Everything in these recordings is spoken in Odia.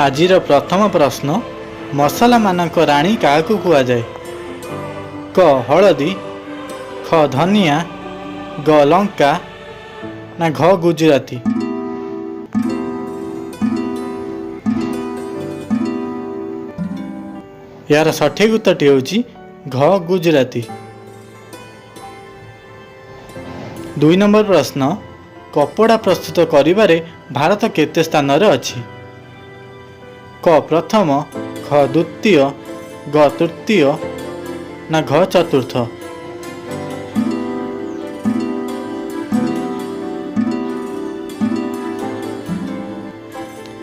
ଆଜିର ପ୍ରଥମ ପ୍ରଶ୍ନ, ମସଲାମାନଙ୍କ ରାଣୀ କାହାକୁ କୁହାଯାଏ? କ ହଳଦୀ, ଖ ଧନିଆ, ଗ ଲଙ୍କା ନା ଘ ଗୁଜୁରାତି? ଏହାର ସଠିକ୍ ଉତ୍ତରଟି ହେଉଛି ଘ ଗୁଜୁରାତି। 2 ନମ୍ବର ପ୍ରଶ୍ନ, କପଡ଼ା ପ୍ରସ୍ତୁତ କରିବାରେ ଭାରତ କେତେ ସ୍ଥାନରେ ଅଛି? କ ପ୍ରଥମ, ଖ ଦ୍ୱିତୀୟ, ଗ ତୃତୀୟ ନା ଘ ଚତୁର୍ଥ?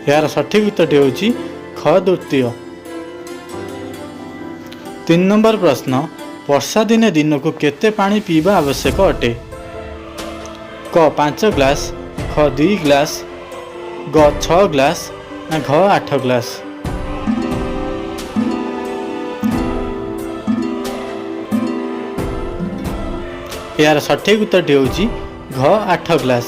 ଏହାର ସଠିକ୍ ଉତ୍ତରଟି ହେଉଛି ଖ ଦ୍ୱିତୀୟ। 3 ନମ୍ବର ପ୍ରଶ୍ନ, ବର୍ଷା ଦିନେ ଦିନକୁ କେତେ ପାଣି ପିଇବା ଆବଶ୍ୟକ ଅଟେ? କ 5 ଗ୍ଲାସ, ଖ 2 ଗ୍ଲାସ, ଗ 6 ଗ୍ଲାସ ନା ଘ 8 ଗ୍ଲାସ? ଏହାର ସଠିକ୍ ଉତ୍ତରଟି ହେଉଛି ଘ 8 ଗ୍ଲାସ।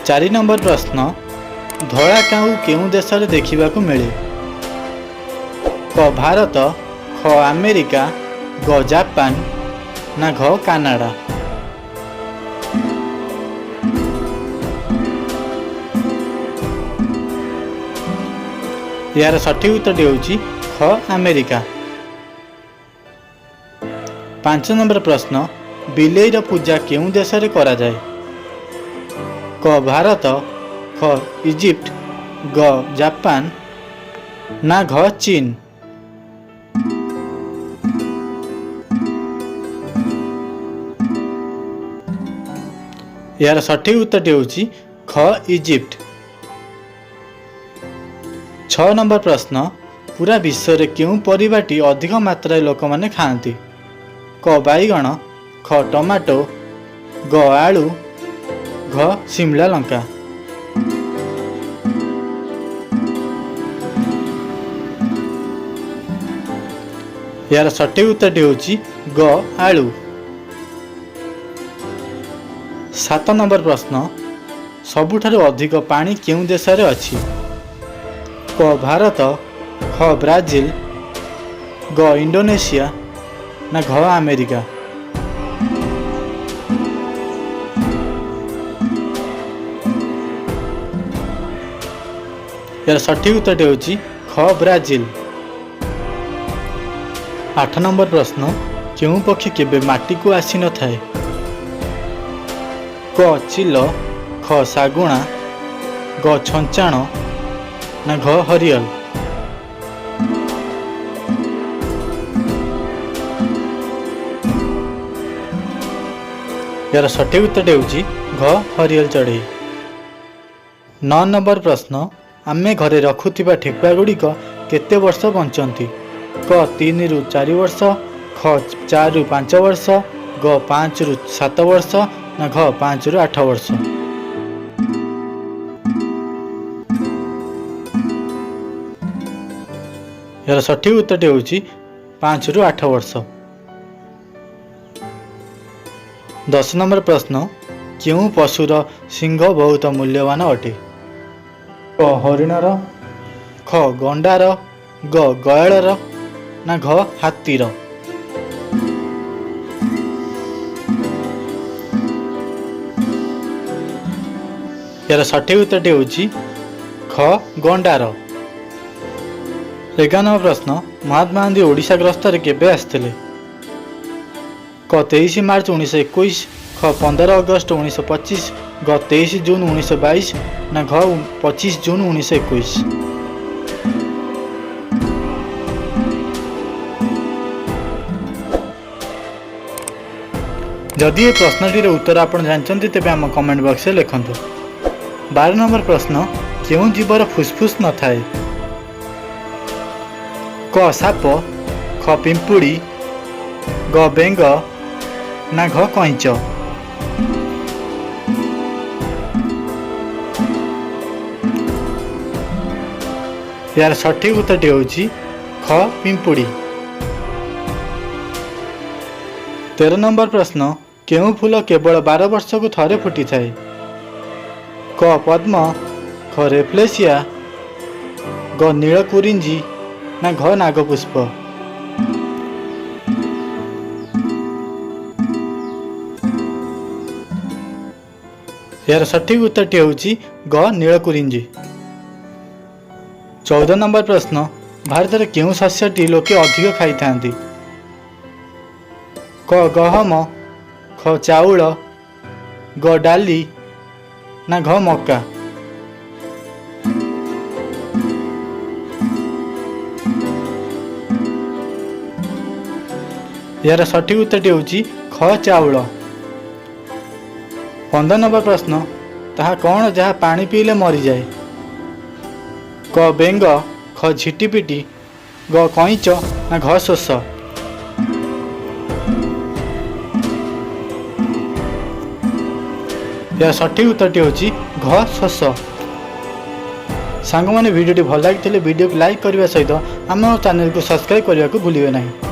4 ନମ୍ବର ପ୍ରଶ୍ନ, ଧଳା କାଉ କେଉଁ ଦେଶରେ ଦେଖିବାକୁ ମିଳେ? କ ଭାରତ, ଖ ଆମେରିକା, ଗ ଜାପାନ ନା ଘ କାନାଡା? ଏହାର ସଠିକ୍ ଉତ୍ତରଟି ହେଉଛି ଖ ଆମେରିକା। 5 ନମ୍ବର ପ୍ରଶ୍ନ, ବିଲେଇର ପୂଜା କେଉଁ ଦେଶରେ କରାଯାଏ? କ ଭାରତ, ଖ ଇଜିପ୍ଟ, ଗ ଜାପାନ ନା ଘ ଚୀନ? ଏହାର ସଠିକ୍ ଉତ୍ତରଟି ହେଉଛି ଖ ଇଜିପ୍ଟ। 6 ନମ୍ବର ପ୍ରଶ୍ନ, ପୁରା ବିଶ୍ୱରେ କେଉଁ ପରିବାଟି ଅଧିକ ମାତ୍ରାରେ ଲୋକମାନେ ଖାଆନ୍ତି? କ ବାଇଗଣ, ଖ ଟମାଟୋ, ଗ ଆଳୁ, ଘ ସିମଲା ଲଙ୍କା? ଏହାର ସଠିକ୍ ଉତ୍ତରଟି ହେଉଛି ଗ ଆଳୁ। 7 ନମ୍ବର ପ୍ରଶ୍ନ, ସବୁଠାରୁ ଅଧିକ ପାଣି କେଉଁ ଦେଶରେ ଅଛି? କ ଭାରତ, ଖ ବ୍ରାଜିଲ, ଗ ଇଣ୍ଡୋନେସିଆ ନା ଘ ଆମେରିକା? ଏହାର ସଠିକ୍ ଉତ୍ତରଟି ହେଉଛି ଖ ବ୍ରାଜିଲ। 8 ନମ୍ବର ପ୍ରଶ୍ନ, କେଉଁ ପକ୍ଷୀ କେବେ ମାଟିକୁ ଆସିନଥାଏ? କ ଚିଲ, ଖ ଶାଗୁଣା, ଗ ଛଞ୍ଚାଣ ନା ଘ ହରିଅଲ? ଏହାର ସଠିକ୍ ଉତ୍ତରଟି ହେଉଛି ଘ ହରିଅଲ ଚଢ଼େଇ। 9 ନମ୍ବର ପ୍ରଶ୍ନ, ଆମେ ଘରେ ରଖୁଥିବା ଠେକୁଆ ଗୁଡ଼ିକ କେତେ ବର୍ଷ ବଞ୍ଚନ୍ତି? କ 3ରୁ 4 ବର୍ଷ, ଖ 4ରୁ 5 ବର୍ଷ, ଗ 5ରୁ 7 ବର୍ଷ ନା ଘ 5ରୁ 8 ବର୍ଷ? ଏହାର ସଠିକ୍ ଉତ୍ତରଟି ହେଉଛି 5ରୁ 8 ବର୍ଷ। 10 ନମ୍ବର ପ୍ରଶ୍ନ, କେଉଁ ପଶୁର ଶିଙ୍ଗ ବହୁତ ମୂଲ୍ୟବାନ ଅଟେ? କ ହରିଣର, ଖ ଗଣ୍ଡାର, ଗ ଗୟଳର ନା ଘ ହାତୀର? ଏହାର ସଠିକ୍ ଉତ୍ତରଟି ହେଉଛି ଖ ଗଣ୍ଡାର। 11 ନମ୍ବର ପ୍ରଶ୍ନ, ମହାତ୍ମା ଗାନ୍ଧୀ ଓଡ଼ିଶା ଗସ୍ତରେ କେବେ ଆସିଥିଲେ? କ 23 ମାର୍ଚ୍ଚ 1921, ଖ 15 ଅଗଷ୍ଟ 1925, ଗ 23 ଜୁନ 1922 ନା ଘ 25 ଜୁନ 1921? ଯଦି ଏ ପ୍ରଶ୍ନଟିର ଉତ୍ତର ଆପଣ ଜାଣିଛନ୍ତି, ତେବେ ଆମ କମେଣ୍ଟ ବକ୍ସରେ ଲେଖନ୍ତୁ। 12 ନମ୍ବର ପ୍ରଶ୍ନ, କେଉଁ ଜୀବର ଫୁସଫୁସ ନଥାଏ? କ ସାପ, ଖ ପିମ୍ପୁଡ଼ି, ଗ ବେଙ୍ଗ ନା ଘ କଇଁଚ? ଏହାର ସଠିକ୍ ଉତ୍ତରଟି ହେଉଛି ଖ ପିମ୍ପୁଡ଼ି। 13 ନମ୍ବର ପ୍ରଶ୍ନ, କେଉଁ ଫୁଲ କେବଳ 12 ବର୍ଷକୁ ଥରେ ଫୁଟିଥାଏ? କ ପଦ୍ମ, ଖ ଖ ରେଫ୍ଲେସିଆ, ଗ ନୀଳକୁରିଞ୍ଜି ନା ଘ ନାଗପୁଷ୍ପ। ଏହାର ସଠିକ୍ ଉତ୍ତରଟି ହେଉଛି ଗ ନୀଳକୁରିଞ୍ଜି। 14 ନମ୍ବର ପ୍ରଶ୍ନ, ଭାରତରେ କେଉଁ ଶସ୍ୟଟି ଲୋକେ ଅଧିକ ଖାଇଥାନ୍ତି? କ ଗହମ, ଖ ଚାଉଳ, ଗ ଡାଲି ନା ଘ ମକା। ଏହାର ସଠିକ୍ ଉତ୍ତରଟି ହେଉଛି ଖ ଚାଉଳ। 15 ନମ୍ବର ପ୍ରଶ୍ନ, ତାହା କ'ଣ ଯାହା ପାଣି ପିଇଲେ ମରିଯାଏ? କ ବେଙ୍ଗ, ଖ ଝିଟିପିଟି, ଗ କଇଁଚ ନା ଘ ଶୋଷ। ଏହାର ସଠିକ୍ ଉତ୍ତରଟି ହେଉଛି ଘ ଶୋଷ। ସାଙ୍ଗମାନେ, ଭିଡ଼ିଓଟି ଭଲ ଲାଗିଥିଲେ ଭିଡ଼ିଓକୁ ଲାଇକ୍ କରିବା ସହିତ ଆମ ଚ୍ୟାନେଲକୁ ସବସ୍କ୍ରାଇବ୍ କରିବାକୁ ଭୁଲିବେ ନାହିଁ।